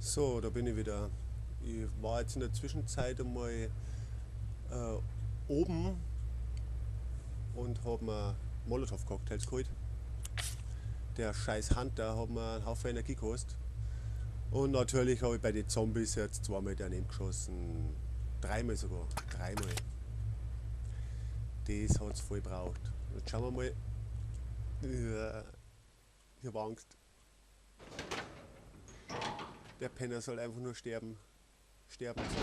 So, da bin ich wieder. Ich war jetzt in der Zwischenzeit einmal oben und hab mir Molotow-Cocktails geholt. Der scheiß Hunter hat mir einen Haufen Energie gekostet. Und natürlich habe ich bei den Zombies jetzt zweimal daneben geschossen. Dreimal sogar. Dreimal. Das hat's voll gebraucht. Jetzt schauen wir mal. Ich hab Angst. Der Penner soll einfach nur sterben. Sterben soll.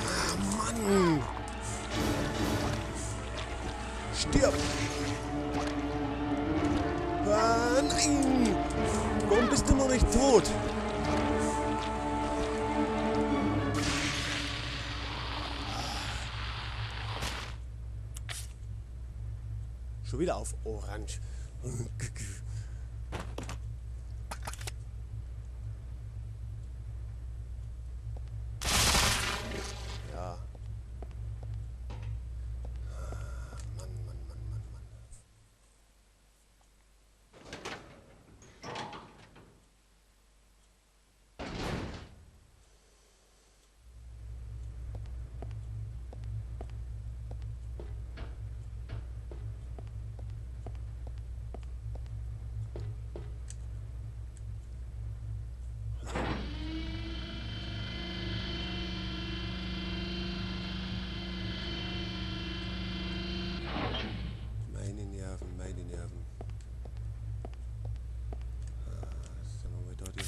Ah, Mann! Stirb! Ah, nein! Warum bist du noch nicht tot? Schon wieder auf Orange. Ja. Mann, Mann, Mann, Mann, Mann. Meine Nerven, meine Nerven. Ah, sollen wir mal da die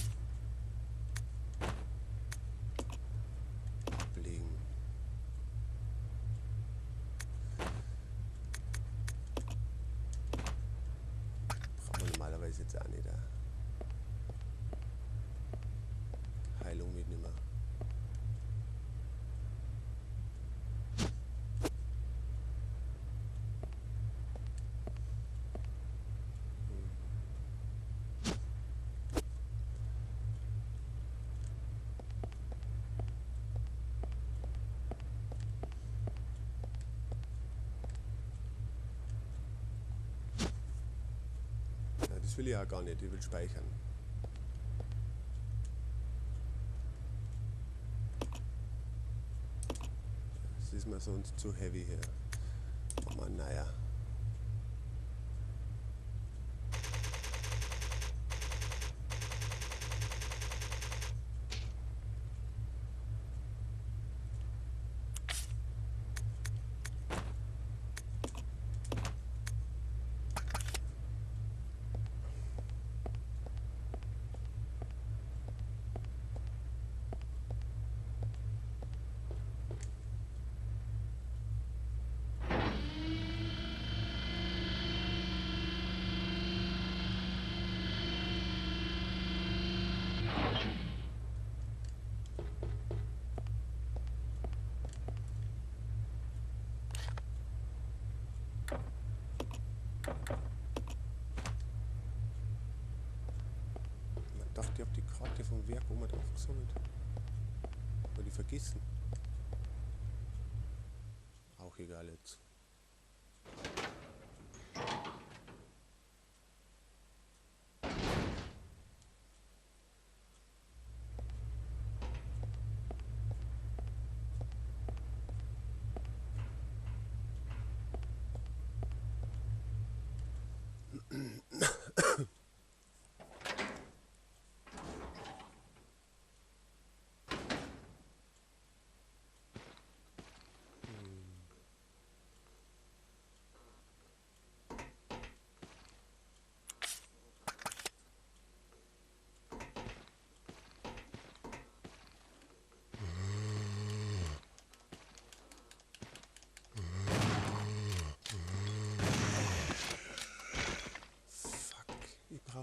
ablegen. Brauchen wir normalerweise jetzt auch nicht. Heilung mitnehmen. Das will ich ja gar nicht, ich will speichern. Das ist mir sonst zu heavy hier. Oh Mann, naja. Ich dachte, ich hab die Karte vom Werk oben aufgesammelt. Aber die vergessen. Auch egal jetzt.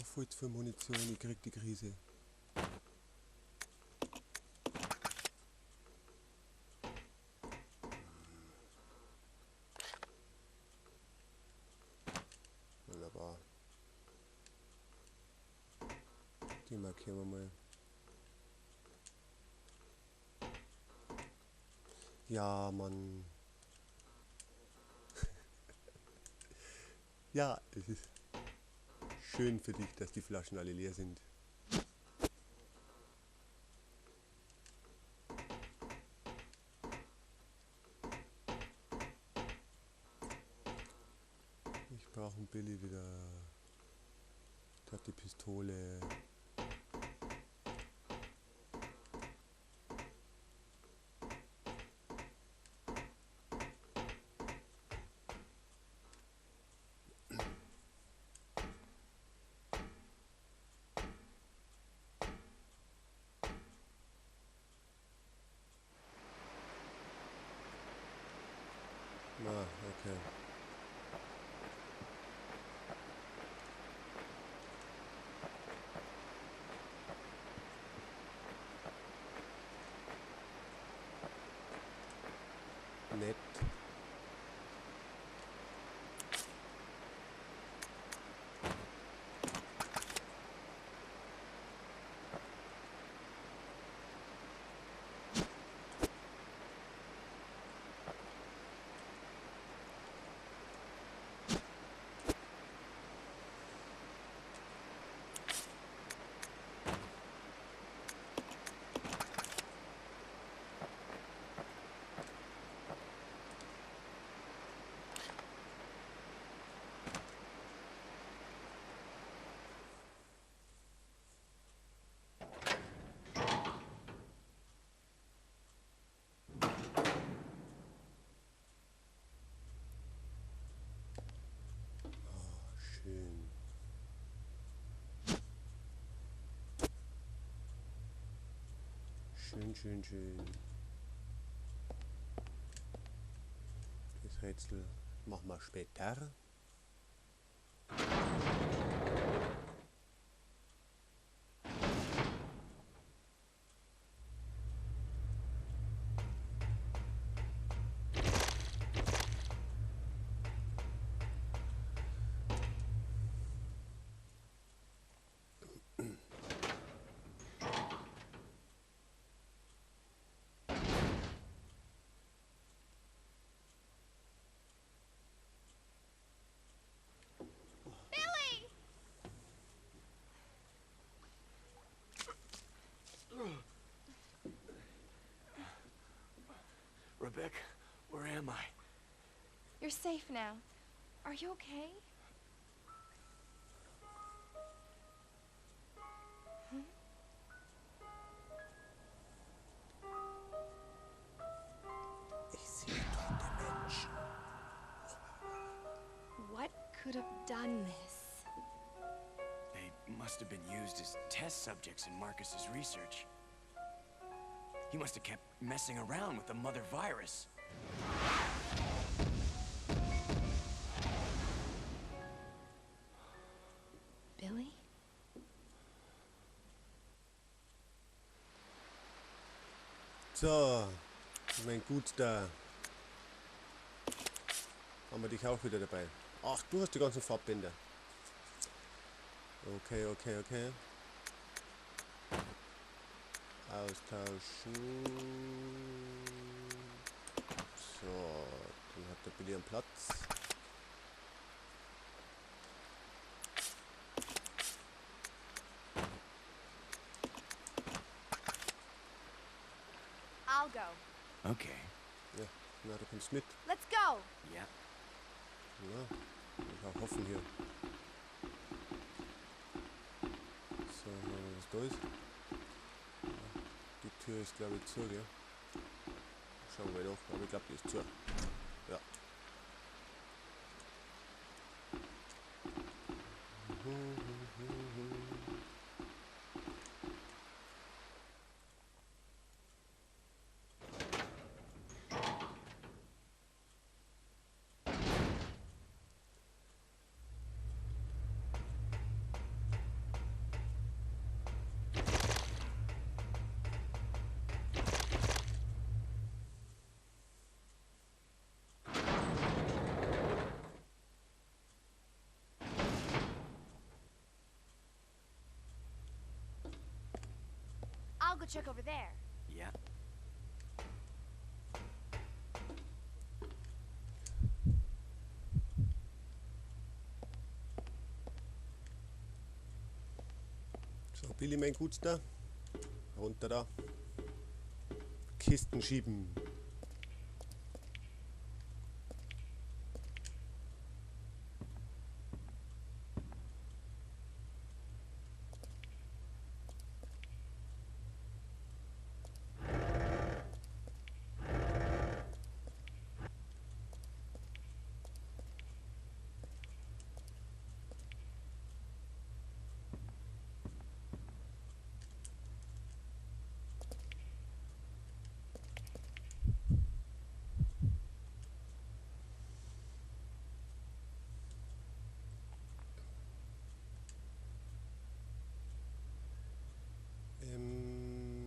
Voll zu viel Munition, ich krieg die Krise. Wunderbar. Die markieren wir mal. Ja, Mann. Ja, es ist schön für dich, dass die Flaschen alle leer sind. Ich brauche einen Billy wieder. Der hat die Pistole. Ah, okay. Nett. Schön. Schön, schön, schön. Das Rätsel machen wir später. Rebecca, where am I? You're safe now. Are you okay? Hm? Ich sehe tote Menschen. What could have done this? They must have been used as test subjects in Marcus's research. He must have kept messing around with the mother virus. Billy? So, mein Guter. Haben wir dich auch wieder dabei. Ach, du hast die ganzen Farbbänder. Okay, okay, okay. Austauschen. So, dann hat der Billy einen Platz. I'll go. Okay. Ja, na, du kommst mit. Let's go. Ja. Ja, ich auch hoffen hier. So, mal was da ist. Die Tür ist, glaube ich, zu, gell? Schauen wir doch, aber ich glaube, die ist zu. Ja. go check over there. Yeah. So, Billy, mein Gutster. Runter da. Kisten schieben.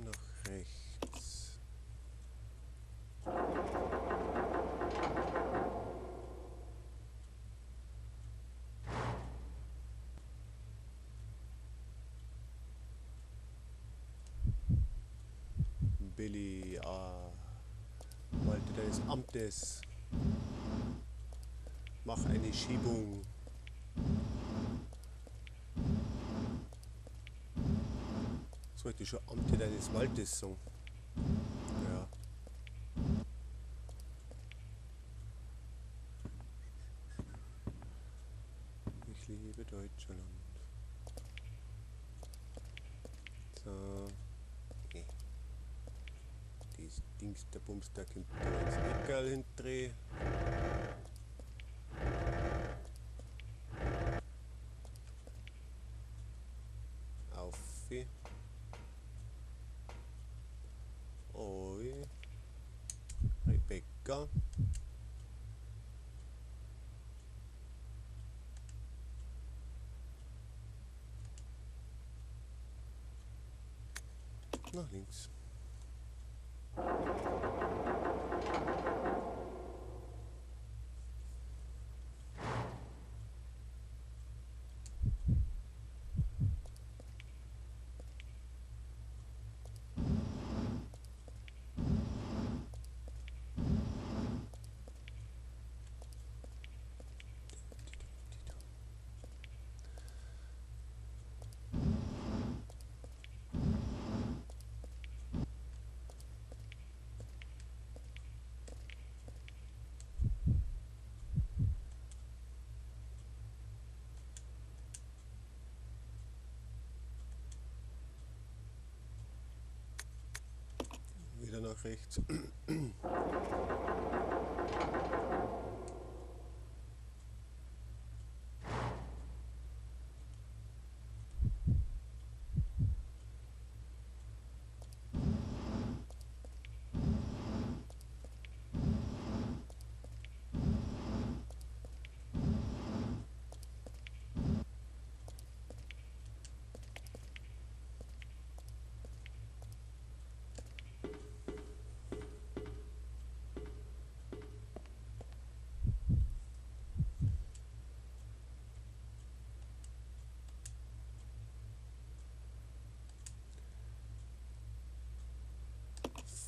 Nach rechts. Billy, walte deines Amtes. Mach eine Schiebung. Sollte schon Amte deines Waldes sagen. Ja. Ich liebe Deutschland. So. Okay. Das Dings, der Bums, der kommt da ins Eckerl hindreh. Auf. Oi. Rebecca. Nach links. Wieder nach rechts.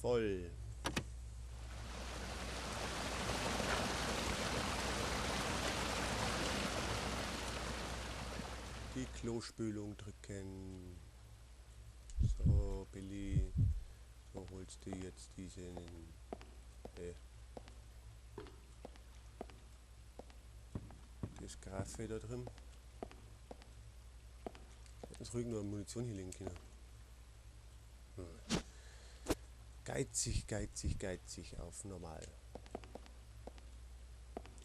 Voll. Die Klospülung drücken. So, Billy, du holst dir jetzt diesen. Das Graffe da drin. Hätten sie ruhig nur Munition hier legen können. Geizig, geizig, geizig auf normal.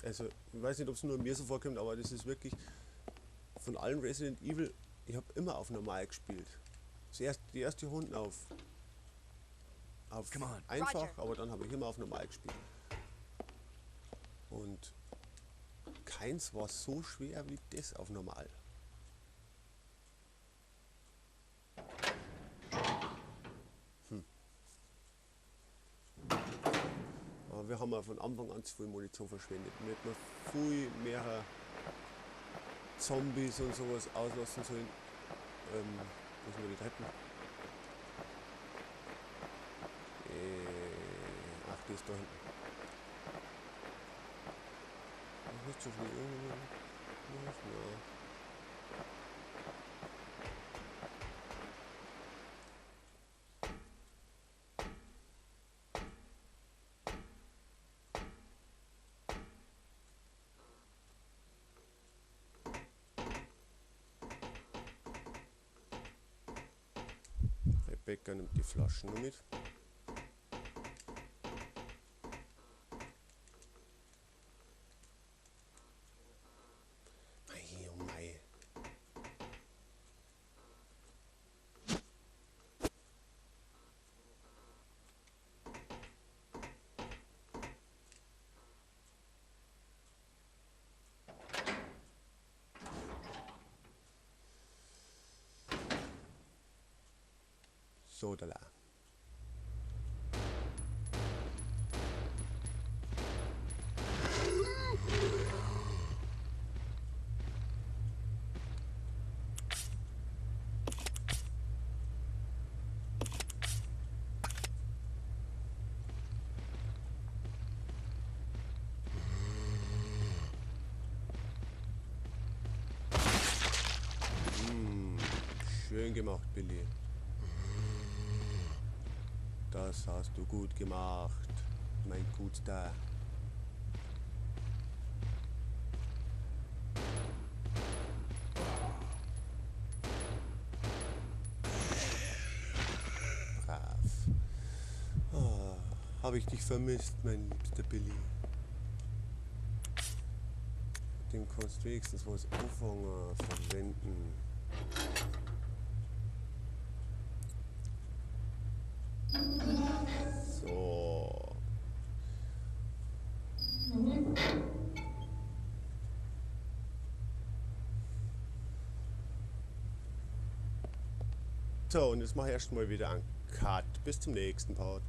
Also, ich weiß nicht, ob es nur mir so vorkommt, aber das ist wirklich von allen Resident Evil, ich habe immer auf normal gespielt. Die erste Runden auf einfach, Roger. Aber dann habe ich immer auf normal gespielt. Und keins war so schwer wie das auf normal. Aber wir haben ja von Anfang an zu viel Munition verschwendet. Wir hätten noch viel mehr Zombies und sowas auslassen sollen. Wo sind wir die Treppen? Ach, die ist da hinten. Nicht zu viel. Rebecca nimmt die Flaschen mit. Mei, oh mei. So, da la. Schön gemacht, Billy. Das hast du gut gemacht, mein Guter. Brav. Oh, habe ich dich vermisst, mein liebster Billy. Mit dem kannst du wenigstens was anfangen, verwenden. So. So, und jetzt mache ich erstmal wieder einen Cut. Bis zum nächsten Part.